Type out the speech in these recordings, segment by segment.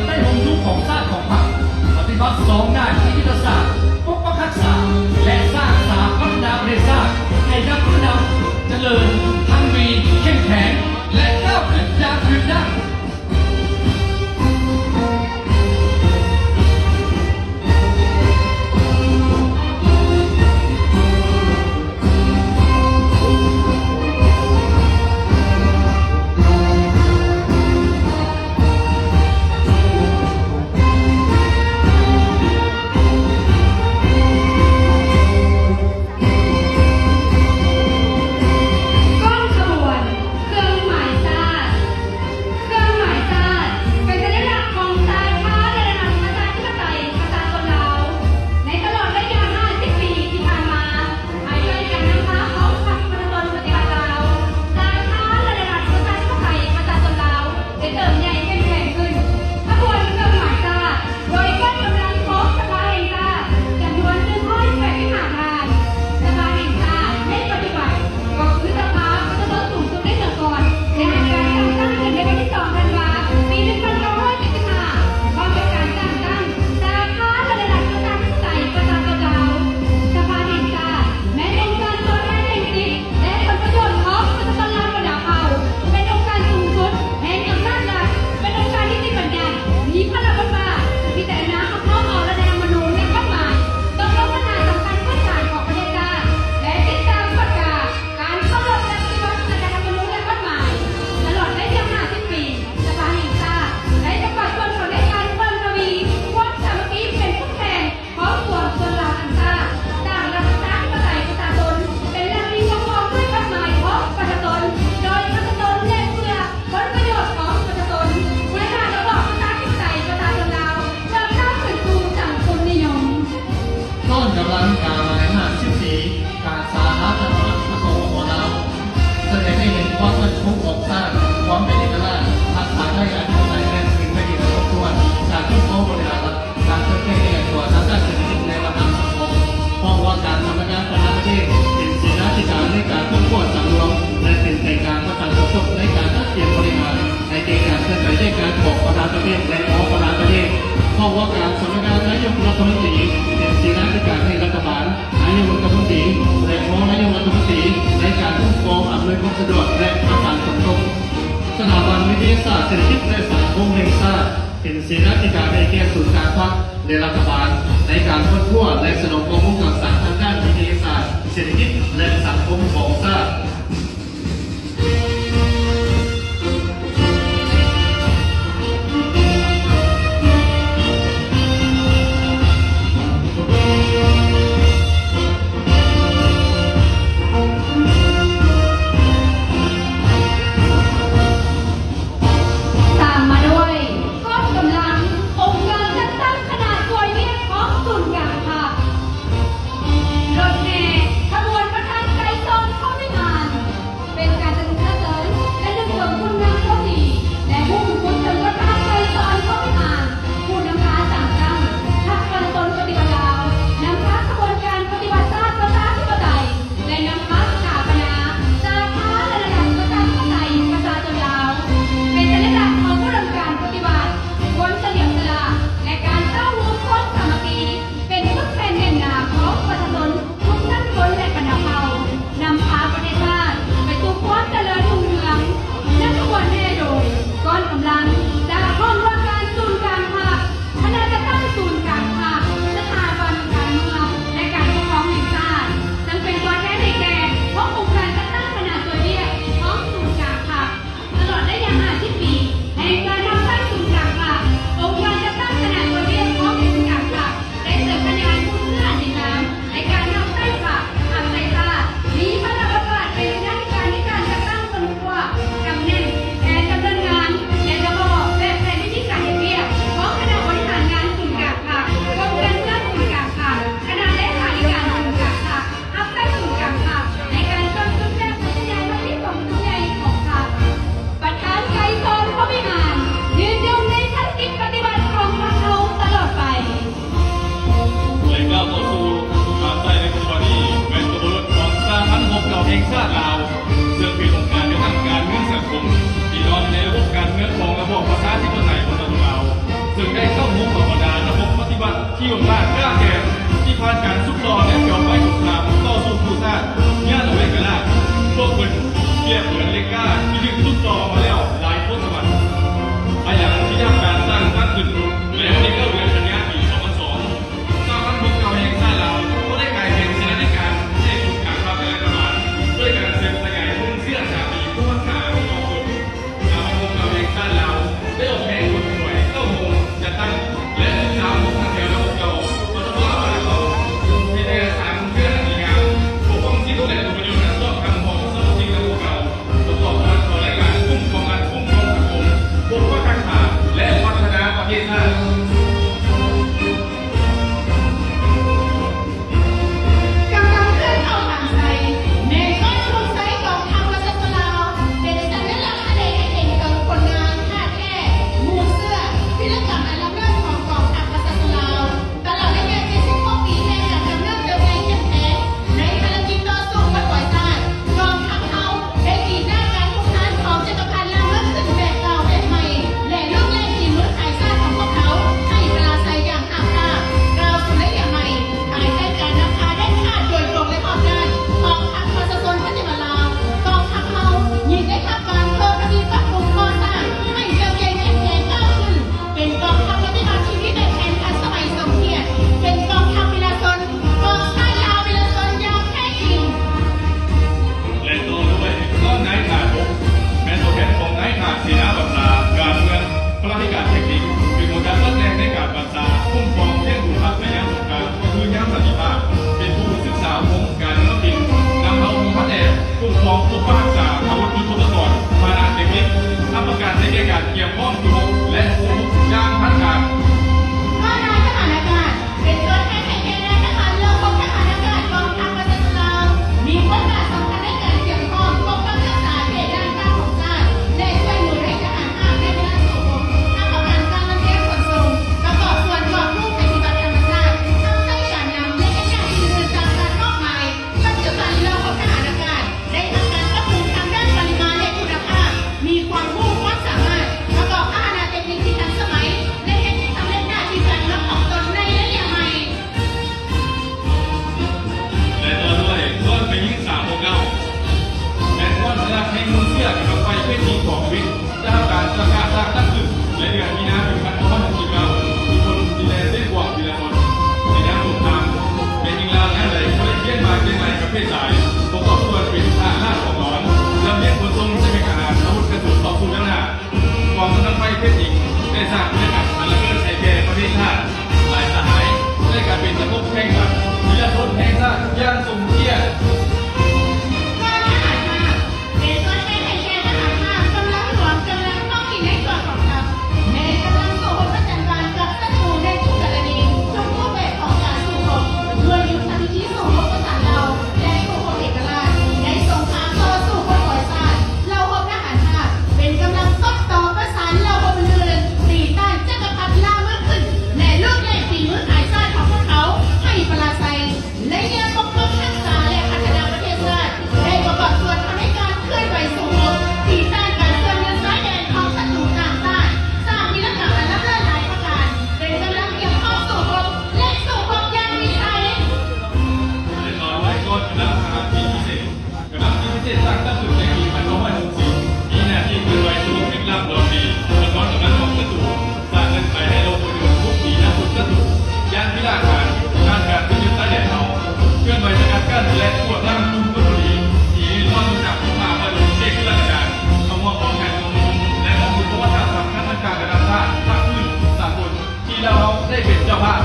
ໃຕ້ຮົ່ມຮູ້ຂອງຊາດຂອງພັກ ປະຕິບັດສອງດ້ານທີ່ຍຸດທະສາດ ປົກປັກຮັກສາ ແລະ ສ້າງສາພັດທະນາປະເທດຊາດ ໃຫ້ດຳເນີນຈະເລີນ ຮັ່ງມີ ເຂັ້ມແຂງ ແລະ ກ້າວຂຶ້ນຢ່າງຖືກດ້ານ. ກ້ອນຂະບວນເຄື່ອງໝາຍຊາດ. ເຄື່ອງໝາຍຊາດເປັນສັນຍະລັກຂອງຊາດ ຊາດລະດັບປະຊາທິປະໄຕປະຊາຊົນລາວ. ໃນຕະຫຼອດໄລຍະຫ້າສິບປີທີ່ຜ່ານມາ, ພາຍໃຕ້ການນຳພາຂອງພັກປະຊາຊົນປະຕິວັດລາວ, ຊາດ ຊາດລະດັບປະຊາທິປະໄຕປະຊາຊົນລາວ ໄດ້ເຕີບໃຫຍ່ເຂັ້ມແຂງຂຶ້ນ. ຂະບວນເຄື່ອງໝາຍຊາດ ໂດຍກ້ອນກຳລັງຂອງສະພາແຫ່ງຊາດ ຈຳນວນໜຶ່ງຮ້ອຍແປດສິບຫ້າທ່ານ. ສະພາແຫ່ງຊາດໃນປັດຈຸບັນ ກໍຄືສະພາປະຊາຊົນສູງສຸດໃນເມື່ອກ່ອນ ໄດ້ຮັບການສ້າງຕັ້ງຂຶ້ນໃນວັນທີສອງທັນວາ ປີໜຶ່ງພັນເກົ້າຮ້ອຍເຈັດສິບຫ້າ ພ້ອມກັບການສ້າງຕັ້ງສະພາລະດັບປະຊາທິປະໄຕປະຊາຊົນລາວ. ສະພາແຫ່ງຊາດ ແມ່ນອົງການຕົວແທນແຫ່ງສິດ ແລະ ຜົນປະໂຫຍດຂອງປະຊາຊົນລາວບັນດາເຜົ່າ, ເປັນອົງການສູງສຸດແຫ່ງອຳນາດລັດ, ເປັນອົງການນິຕິບັນຍັດ, ມີພາລະບົດບາດພິຈາລະນາຮັບຮອງເອົາລັດຖະທຳມະນູນ ແລະ ກົດໝາຍ, ຕົກລົງບັນຫາສຳຄັນພື້ນຖານຂອງປະເທດຊາດ ແລະ ຕິດຕາມກວດກາການເຄົາລົບ ແລະ ປະຕິບັດລັດຖະທຳມະນູນ ແລະ ກົດໝາຍ. ຕະຫຼອດໄລຍະຫ້າສິບປີ, ສະພາແຫ່ງຊາດໄດ້ປະກອບສ່ວນຂອງໃນການເພີ່ມທະວີຄວາມສາມັກຄີເປັນພູມແຜ່ນ ຂອງປວງຊົນລາວທັງຊາດ, ສ້າງລັດປະຊາທິປະໄຕປະຊາຊົນ ເປັນລັດທີ່ປົກຄອງດ້ວຍກົດໝາຍຂອງປະຊາຊົນ, ໂດຍປະຊາຊົນ ແລະ ເພື່ອຜົນປະໂຫຍດຂອງປະຊາຊົນ, ບໍລິຫານລະບອບປະຊາທິປະໄຕປະຊາຊົນລາວ ເພື່ອກ້າວຂຶ້ນສູ່ສັງຄົມນິຍົມ. ຍ້ອນກຳລັງກາວຫຼາຍຫ້າສິບປີ ການສາທາລະນະລັດ ສປປ ລາວ ສະແດງໃຫ້ເຫັນຄວາມໝັ້ນຄົງຂອງຊາດ, ຄວາມເປັນເອກະລາດ, ຮັກສາໄດ້ອະທິປະໄຕ ແລະ ຄືນແຜ່ນດິນໃຫ້ຄົບຖ້ວນ, ການຄຸ້ມຄອງບໍລິຫານລັດ, ການເຕີບໃຫຍ່ຂະຫຍາຍຕົວທາງດ້ານເສດຖະກິດ ແລະ ວັດທະນະສັງຄົມ, ເພາະວ່າການສຳນັກງານປະທານປະເທດເປັນເສນາທິການໃນການຄົ້ນຄວ້າສັງລວມ ແລະ ເປັນໃຈກາງປະສານສົມທົບໃນການຈັດກຽມບໍລິຫານ ໃຫ້ແກ່ການເຄື່ອນໄຫວແຍກຍ້າຍຂອງປະທານປະເທດ ແລະ ຮອງປະທານປະເທດ, ເພາະວ່າການສຳນັກງານນາຍົກລັດຖະມົນຕີເປັນເສນາທິການໃຫ້ລັດຖະບານ, ນາຍົກລັດຖະມົນຕີ ແລະ ຮອງນາຍົກລັດຖະມົນຕີ ໃນການຄຸ້ມຄອງອຳນວຍຄວາມສະດວກ ແລະ ປະສານສົມທົບ. ສະຖາບັນວິທະຍາສາດເສດຖະກິດ ແລະ ສັງຄົມແຫ່ງຊາດ ເປັນເສນາທິການໃຫ້ແກ່ສູນກາງພັກ ແລະ ລັດຖະບານ ໃນການຄົ້ນຄວ້າ ແລະ ສະໜອງຂໍ້ມູນຂ່າວສານທາງດ້ານວິທະຍາສາດເສດຖະກິດ ແລະ ສັງຄົມຂອງຊາດ. ຕາມມາດ້ວຍ ກອງກຳລັງອົງການຈັດຕັ້ງຄະນະຊ່ວຍວຽກຂອງສູນກາງພັກ. ເປັນຜູ້ສຶກສາອົບຮົມການເມືອງ ນຳເອົາໂຮງພັກແອບ ຄຸ້ມຄອງປົກປັກຮັກສາອາວຸດຍຸດໂທປະກອນ ພາຫະນະເຕັກນິກ ຮັບປະກັນໃຫ້ແກ່ການກຽມພ້ອມສູ້ຮົບ ແລະ ສູ້ຮົບຢ່າງພັດທະນາ. ກໍນາຍທະຫານອາກາດ ເປັນຕົວແທນໃຫ້ແກ່ນາຍທະຫານເຫຼົ່າພົບທະຫານອາກາດກອງທັບປະຊາຊົນລາວ ມີບົດບາດສຳຄັນໃນການກຽມພ້ອມປົກປັກຮັກສາເຂດດ້ານຂ້າງຂອງຊາດ ແລະ ຊ່ວຍໜູນໃຫ້ທະຫານອາກາດໃນເວລາສູ້ຮົບ ຮັບປະກັນການລຳລຽງຂົນສົ່ງ ປະກອບສ່ວນກອບກູ້ໄພພິບັດທຳມະຊາດ ຮັບໃຊ້ການນຳ ແລະ ເຮັດໜ້າທີ່ອື່ນຕາມການມອບໝາຍ. ປັດຈຸບັນເຫຼົ່າພົບທະຫານອາກາດໄດ້ຮັບການປັບປຸງທາງດ້ານປະລິມານ ແລະ ຄຸນນະພາບ, ມີຄວາມຮູ້ຄວາມສາມາດປະກອບພາຫະນະເຕັກນິກທີ່ທັນສະໄໝ ແລະ ເຮັດໃຫ້ສຳເລັດໜ້າທີ່ການນຳຂອງຕົນໃນໄລຍະໃໝ່. ແລະ ຕໍ່ດ້ວຍ ກ້ອນໄຟຍິງສາມຫົກເກົ້າ ແມ່ນກ້ອນທະລັກແຫ່ງມູນເຊື້ອກຳລັງໄຟເພດຍິງຂອງວິດ ຈະຮັບການປະກາດສ້າງຕັ້ງຂຶ້ນໃນເດືອນມີນາ ປີພັນເກົ້າຮ້ອຍຫົກສິບເກົ້າ ທີ່ຄົນທີ່ແລນເດ້ບວກທີລະຄົນໃນຍາມສົງຄາມ ແມ່ຍິງລາວຍາມໃດບໍ່ໄດ້ພຽງມາກຽງໄຫຼກັບເພດຊາຍ ປະກອບສ່ວນເປັນທະຫານລາດຂອງລອນ ລຳລຽງຂົນສົ່ງ ແລະ ແບກອາຫານ ອາວຸດກະສຸນຕໍ່ສູ້ເບື້ອງໜ້າ. ກອງກຳລັງໄຟເພດຍິງໄດ້ສ້າງວິລະກຳອັນລະເລີດໃຫ້ແກ່ປະເທດຊາດ ຫຼາຍສະຫາຍໄດ້ກາຍເປັນນັກຮົບແຫ່ງຊາດ ວິລະຊົນແຫ່ງຊາດຢ່າງສົມກຽດ. ການທະຫານຮາບ ເປັນຕົວແທນໃຫ້ແກ່ທະຫານຮາບ, ກຳລັງຫຼວງ, ກຳລັງທ້ອງຖິ່ນໃນຕົວກອງທັບ ແມ່ນກຳລັງສູ້ຮົບປະຈັນບານກັບສັດຕູໃນທຸກກໍລະນີ, ທຸກຮູບແບບຂອງການສູ້ຮົບ ດ້ວຍຍຸດທະວິທີສູ້ຮົບປະສານເຫຼົ່າ ແລະ ສູ້ຮົບເອກະລາດ. ໃນສົງຄາມຕໍ່ສູ້ບົນບອຍຊາດ ເຫຼົ່າຮົບທະຫານຮາບ ເປັນກຳລັງຊົກຕໍ່ປະສານເຫຼົ່າຮົບອື່ນໆ ຕີຕ້ານຈັກກະພັດລ່າເມືອງຂຶ້ນ ແລະ ລູກແລກຝີມືຂາຍຊາດຂອງພວກເຂົາໃຫ້ປະລາໄຊ. ໄລຍະປົກປັກຮັກສາ ແລະ ພັດທະນາປະເທດຊາດ ໄດ້ປະກອບສ່ວນທຳໃຫ້ການເຄື່ອນໄຫວສູ້ຮົບ ຕີຕ້ານການເຊື່ອມຍຶດຊາຍແດນຂອງສັດຕູຕ່າງຊາດ, ສ້າງວິລະກຳອັນລ້ຳເລີດຫຼາຍປະການ, ເປັນກຳລັງກຽມພ້ອມສູ້ຮົບ ແລະ ສູ້ຮົບຢ່າງມີໄຊ. ແລະ ຕໍ່ດ້ວຍກອງກຳລັງທະຫານບິນພິເສດ ກຳລັງບິນພິເສດສ້າງຕັ້ງຂຶ້ນໃນປີພັນເກົ້າຮ້ອຍຫົກສິບ ມີໜ້າທີ່ເຄື່ອນໄຫວສູ່ພິດລາບດອນດີ ສະທ້ອນກຳລັງຂອງສັດຕູ, ສ້າງເງື່ອນໄຂໃຫ້ໂລກປະຕິບັດທຸກປີນາສຸດສັດຕູຢ່າງວິລາການ ທາງການເຄື່ອນຍ້າຍຊາຍແດນເຮົາ ເຄື່ອນໄຫວສະກັດກັ້ນ ແລະ ກວດລ້າງກຸ່ມຄົນບໍ່ດີ ທີ່ເລ່ນລອນຢູ່ຈາກປ່າໄມ້ເຂດທຸລະກັນດານ ເຂົ້າຮ່ວມປ້ອງກັນກອງປະຊຸມ ແລະ ກອງປະຊຸມປະຫວັດສາດສຳຄັນຕ່າງໆ ລະດັບຊາດ, ພາກພື້ນ, ສາກົນ ທີ່ລາວເຮົາໄດ້ເປັນເຈົ້າພາບ.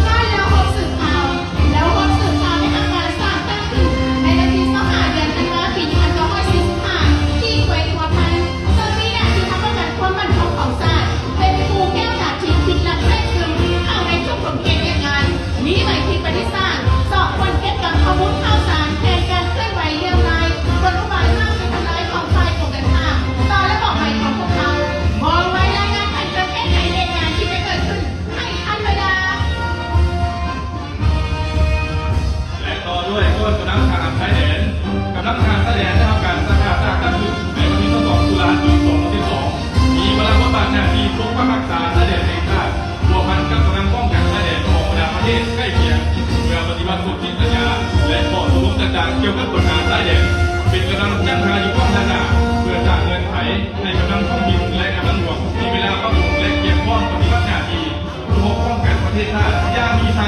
ການເລົ່າຮອບສືບຂ່າວ ເລົ່າຮອບສືບຂ່າວໄດ້ທຳການສ້າງຕັ້ງຂຶ້ນໃນວັນທີຊາວຫ້າ ເດືອນທັນວາ ປີໜຶ່ງພັນເກົ້າຮ້ອຍສີ່ສິບຫ້າ ທີ່ແຂວງຫົວພັນ ເຊິ່ງມີໜ້າທີ່ຮັບປະກັນຄວາມໝັ້ນຄົງຂອງຊາດ ເປັນພູແກ້ວຕາທິບ ທີ່ລັບແຊກຊຶມເຂົ້າໃນທຸກຂົງເຂດວຽກງານ ມີໃບທີ່ປະດິດສ້າງ ສອບຄົ້ນເກັບກຳຂໍ້ມູນຂ່າວສານ ແຜນການເຄື່ອນໄຫວເລື່ອງລາຍ ກົນອຸບາຍມ້າງເປັນທຳລາຍຂອງຝ່າຍກົງກັນຂ້າມ ຕໍ່ລະບອບໃໝ່ຂອງພວກເຮົາ ວ່ອງໄວລາຍງານແຜນການແກ້ໄຂເຫດການທີ່ຈະເກີດຂຶ້ນໃຫ້ທັນເວລາ. ແລະ ຕໍ່ດ້ວຍກ້ອນກຳລັງທະຫານຊາຍແດນ. ກຳລັງທະຫານຊາຍແດນໄດ້ຮັບການປະກາດຕັ້ງຂຶ້ນໃນວັນທີຊາວສອງ ຕຸລາ ປີສອງພັນສິບສອງ ມີພາລະບົດບາດໜ້າທີ່ປົກປັກຮັກສາຊາຍແດນແຫ່ງຊາດ ພົວພັນກັບກຳລັງປ້ອງກັນຊາຍແດນຂອງບັນດາປະເທດໃກ້ຄຽງ ເພື່ອປະຕິບັດສົນທິສັນຍາ ແລະ ຂໍ້ຕົກລົງຕ່າງໆ ກ່ຽວກັບບັນຫາຊາຍແດນ ເປັນກຳລັງຢັ້ງທ່າຢູ່ກ້ອງທາງໜ້າ ເພື່ອສ້າງເງື່ອນໄຂໃຫ້ກຳລັງທ້ອງຖິ່ນ ແລະ ກຳລັງຫຼວງມີເວລາປັບປຸງ ແລະ ກຽມພ້ອມປະຕິບັດໜ້າທີ່ ເພື່ອປ້ອງກັນປະເທດຊາດຢ່າງມີໄຊ.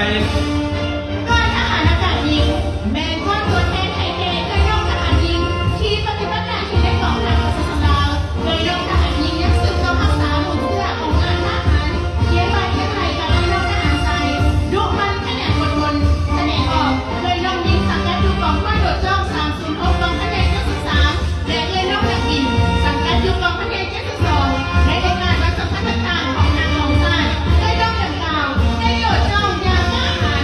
ກ້ອນທະຫານອາກາດຍິງ ແມ່ນກ້ອນຕົວແທນໃຫ້ແກ່ເອື້ອຍນ້ອງທະຫານຍິງ ທີ່ປະຕິບັດໜ້າທີ່ໃນກອງທັບປະຊາຊົນລາວ. ເອື້ອຍນ້ອງທະຫານຍິງຍັງສືບຕໍ່ຮັກສາມູນເຊື້ອຂອງອ້າຍທະຫານ ຄຽງບ່າຄຽງໄຫຼ່ກັບອ້າຍນ້ອງທະຫານຊາຍ ດຸໝັ່ນຂະຫຍັນອົດທົນ ສະແດງອອກ. ເອື້ອຍນ້ອງຍິງສັງກັດຢູ່ກອງຮ້ອຍໂດດຈ້ອງ ສາມສູນຫົກ ກອງພັນໃຫຍ່ເຈັດສິບສາມ ແລະ ເອື້ອຍນ້ອງນັກບິນ ສັງກັດຢູ່ກອງພັນໃຫຍ່ເຈັດສິບສອງ. ໃນໂອກາດວັນສຳຄັນຕ່າງໆຂອງພັກຂອງຊາດ ເອື້ອຍນ້ອງດັ່ງກ່າວໄດ້ໂດດຈ້ອງຢ່າງກ້າຫານ.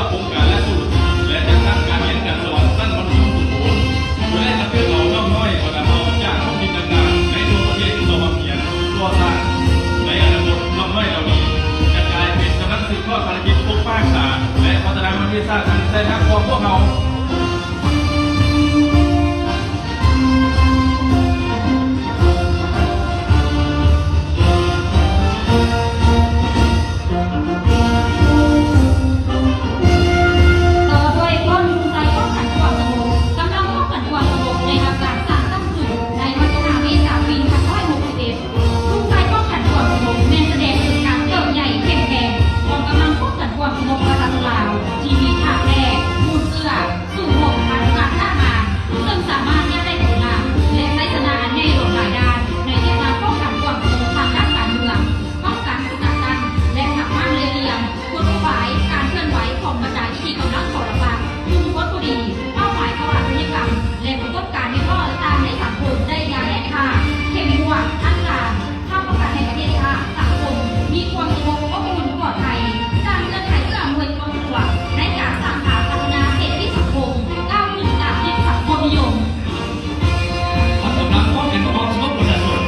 ໂຄງການຫຼັກສູດ ແລະ ຈັດຕັ້ງການຮຽນການສອນຊັ້ນມັດທະຍົມສົມບູນ ໂດຍໄດ້ຄັດເລືອກເອົານ້ອງນ້ອຍ ແລະ ເຍົາວະຊົນຈາກທ້ອງຖິ່ນຕ່າງໆ ໃນທົ່ວປະເທດເຂົ້າມາຮຽນ, ກໍ່ສ້າງ ໃນອະນາຄົດ ນ້ອງນ້ອຍເຫຼົ່ານີ້ຈະກາຍເປັນກຳລັງສືບທອດພາລະກິດປົກປັກຮັກສາ ແລະ ພັດທະນາປະເທດຊາດອັນແສນຮັກຂອງພວກເຮົາ. ຕໍ່ດ້ວຍກົມຊຸມໄຊປ້ອງກັນຄວາມສະຫງົບ. ກຳລັງປ້ອງກັນຄວາມສະຫງົບໄດ້ຮັບການສ້າງຕັ້ງຂຶ້ນໃນວັນທີຫ້າ ເມສາ ປີໜຶ່ງພັນເກົ້າຮ້ອຍຫົກສິບເອັດ. ຊຸມໄຊປ້ອງກັນຄວາມສະຫງົບແມ່ນສະແດງເຖິງການເຕີບໃຫຍ່ເຂັ້ມແຂງຂອງກຳລັງປ້ອງກັນຄວາມສະຫງົບປະຊາຊົນລາວ ທີ່ມີທາດແທ້ ມູນເຊື້ອ ສູນຮົບ ຜ່ານການສ້າງມາ ເຊິ່ງສາມາດເຮັດໄດ້ຜົນງາມ ແລະ ໄຊຊະນະອັນໃຫຍ່ຫຼວງຫຼາຍດ້ານ ໃນວຽກງານປ້ອງກັນຄວາມສະຫງົບທາງດ້ານການເມືອງ, ປ້ອງກັນ, ສະກັດກັ້ນ ແລະ ຫັກຫ້າມລຽບລ້ຽງກົນອຸບາຍການເຄື່ອນໄຫວຂອງບັນດາອີ່ທິກຳລັງປໍລະປັກ, ກຸ່ມຄົນບໍ່ດີ, ເປົ້າໝາຍທາງອາຊະຍາກຳ ແລະ ປະກົບການເຮັດວໍ້ຕ່າງໆໃນສັງຄົມໄດ້ຢ່າງເດັດຂາດ, ເຂັ້ມງວດ, ທາງການ ຄ້ຳປະກັນໃຫ້ປະເທດຊາດ, ສັງຄົມມີຄວາມສະຫງົບ, ອົບອຸ່ນ, ປອດໄພ, ສ້າງເງື່ອນໄຂເອື້ອອຳນວຍຄວາມສະດວກໃນການສ້າງສາພັດທະນາເສດຖະກິດສັງຄົມ, ກ້າວຂຶ້ນຕາມທິດສັງຄົມນິຍົມ. ກຳລັງປ້ອງກັນຄວາມສະຫງົບປະຊາຊົນ.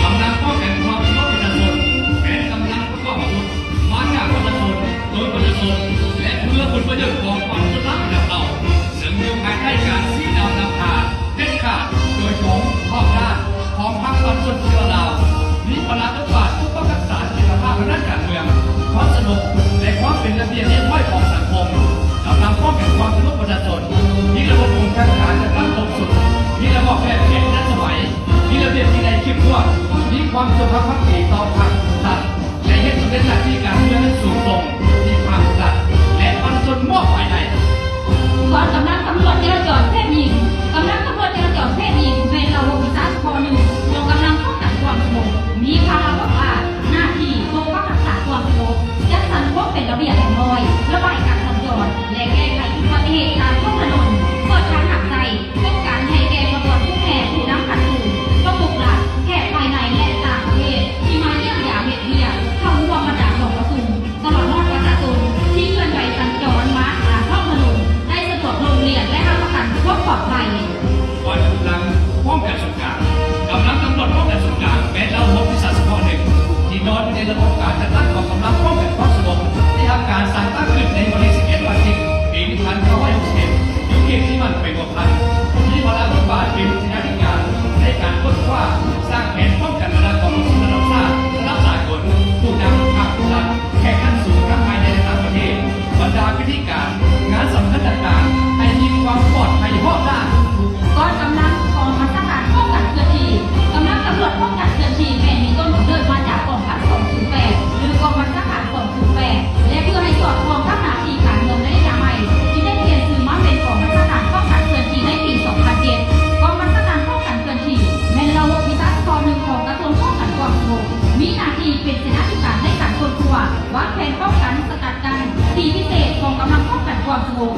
ກຳລັງປ້ອງກັນຄວາມສະຫງົບປະຊາຊົນ ແມ່ນກຳລັງປະກອບອາວຸດມາຈາກປະຊາຊົນ, ໂດຍປະຊາຊົນ ແລະ ເພື່ອຜົນປະໂຫຍດຂອງປະຊາຊົນລາວນຳເອົາ, ເຊິ່ງຢູ່ພາຍໃຕ້ການຊີ້ນຳນຳພາ ເດັດຂາດ, ໂດຍກົງ, ຮອບດ້ານ ຂອງພັກປະຊາຊົນເຊື້ອລາວ, ມີພາລະບົດບາດປົກປັກຮັກສາເສດຖະພາບທາງດ້ານການເມືອງ, ຄວາມສະຫງົບ ແລະ ຄວາມເປັນລະບຽບຮຽບຮ້ອຍຂອງສັງຄົມ. ກຳລັງປ້ອງກັນຄວາມສະຫງົບປະຊາຊົນ ມີລະບົບກົມຈັດການຈັດຕັ້ງຄົບຊຸດ, ມີລະບອບແບບແຜນທັນສະໄໝ, ມີລະບຽບວິໄນເຂັ້ມງວດ, ມີຄວາມຈົງຮັກພັກດີຕໍ່ພັກ, ລັດ ແລະ ເຮັດສຳເລັດໜ້າທີ່ການເມືອງຢ່າງສູງສົ່ງທີ່ພາກລັດ ແລະ ປະຊາຊົນມອບໝາຍໃຫ້. ກອງກຳລັງຕຳຫຼວດຈະລາຈອນເພດຍິງ. ກຳລັງຕຳຫຼວດຈະລາຈອນເພດຍິງແມ່ນລະບົບວິຊາສະເພາະໜຶ່ງຂອງກຳລັງປ້ອງກັນຄວາມສະຫງົບ, ມີພາລະບົດບາດໜ້າທີ່ປົກປັກຮັກສາຄວາມສະຫງົບ, ຈັດສັນຄວາມເປັນລະບຽບຮຽບຮ້ອຍ, ລະບາຍການສັນຈອນ ແລະ ແກ້ໄຂອຸບັດຕິເຫດຕາມທ້ອງຖະໜົນ, ເປີດທາງຫາກໃຊ້ ປ້ອງກັນໃຫ້ແກ່ຂະບວນຜູ້ແຫ່ຜູ້ນຳຂັ້ນສູງ, ປະມຸກລັດ, ແຂກພາຍໃນ ແລະ ຕ່າງປະເທດ ທີ່ມາຢ້ຽມຢາມເຮັດວຽກ, ເຂົ້າຮ່ວມບັນດາກອງປະຊຸມ, ຕະຫຼອດຮອດປະຊາຊົນທີ່ເຄື່ອນໄຫວສັນຈອນມາຕາມທ້ອງຖະໜົນໄດ້ສະດວກໂລ່ງລ່ຽນ ແລະ ຮັບປະກັນຄວາມປອດໄພ. ກອງກຳລັງປ້ອງກັນສູນກາງ. ກຳລັງຕຳຫຼວດປ້ອງກັນສູນກາງແມ່ນລະບົບວິຊາສະເພາະໜຶ່ງທີ່ນອນຢູ່ໃນລະບົບການຈັດຕັ້ງຂອງກຳລັງປ້ອງກັນຄວາມສະຫງົບ ທີ່ຮັບການສ້າງຕັ້ງຂຶ້ນໃນວັນທີສິບເອັດ ວັນທີສິບ ປີໜຶ່ງພັນເກົ້າຮ້ອຍຫົກສິບເອັດ ຢູ່ເຂດທີ່ໝັ້ນເປັງ ມີພາລະບົດບາດເປັນເສນາທິການໃນການຄົ້ນຄວ້າ, ສ້າງແຜນປ້ອງກັນບັນດາກອງປະຊຸມລະດັບຊາດ, ລະດັບສາກົນ, ຜູ້ນຳພາກລັດ, ແຂກຂັ້ນສູງທັງພາຍໃນ ແລະ ຕ່າງປະເທດ, ບັນດາພິທີການ, ງານສຳຄັນຕ່າງໆ ໃຫ້ມີຄວາມປອດໄພຮອບດ້ານ. ກອງກຳລັງກອງບັນຊາການປ້ອງກັນເຄື່ອນທີ່. ກຳລັງຕຳຫຼວດປ້ອງກັນເຄື່ອນທີ່ແມ່ນມີຕົ້ນກຳເນີດມາຈາກກອງພັນສອງສູນແປດ ຫຼື ກອງບັນຊາການ ສອງສູນແປດ ແລະ ເພື່ອໃຫ້ສອດຄ່ອງກັບໜ້າທີ່ການເມືອງໃນໄລຍະໃໝ່ ຈຶ່ງໄດ້ປ່ຽນຊື່ມາເປັນກອງບັນຊາການປ້ອງກັນເຄື່ອນທີ່ໃນປີສອງພັນເຈັດ. ກອງບັນຊາການປ້ອງກັນເຄື່ອນທີ່ແມ່ນລະບົບວິຊາສະເພາະໜຶ່ງຂອງກະຊວງປ້ອງກັນຄວາມສະຫງົບ, ມີໜ້າທີ່ເປັນເສນາທິການໃນການຄົ້ນຄວ້າ, ວາງແຜນປ້ອງກັນ, ສະກັດກັ້ນ, ຕີພິເສດຂອງກຳລັງປ້ອງກັນຄວາມສະຫງົບ,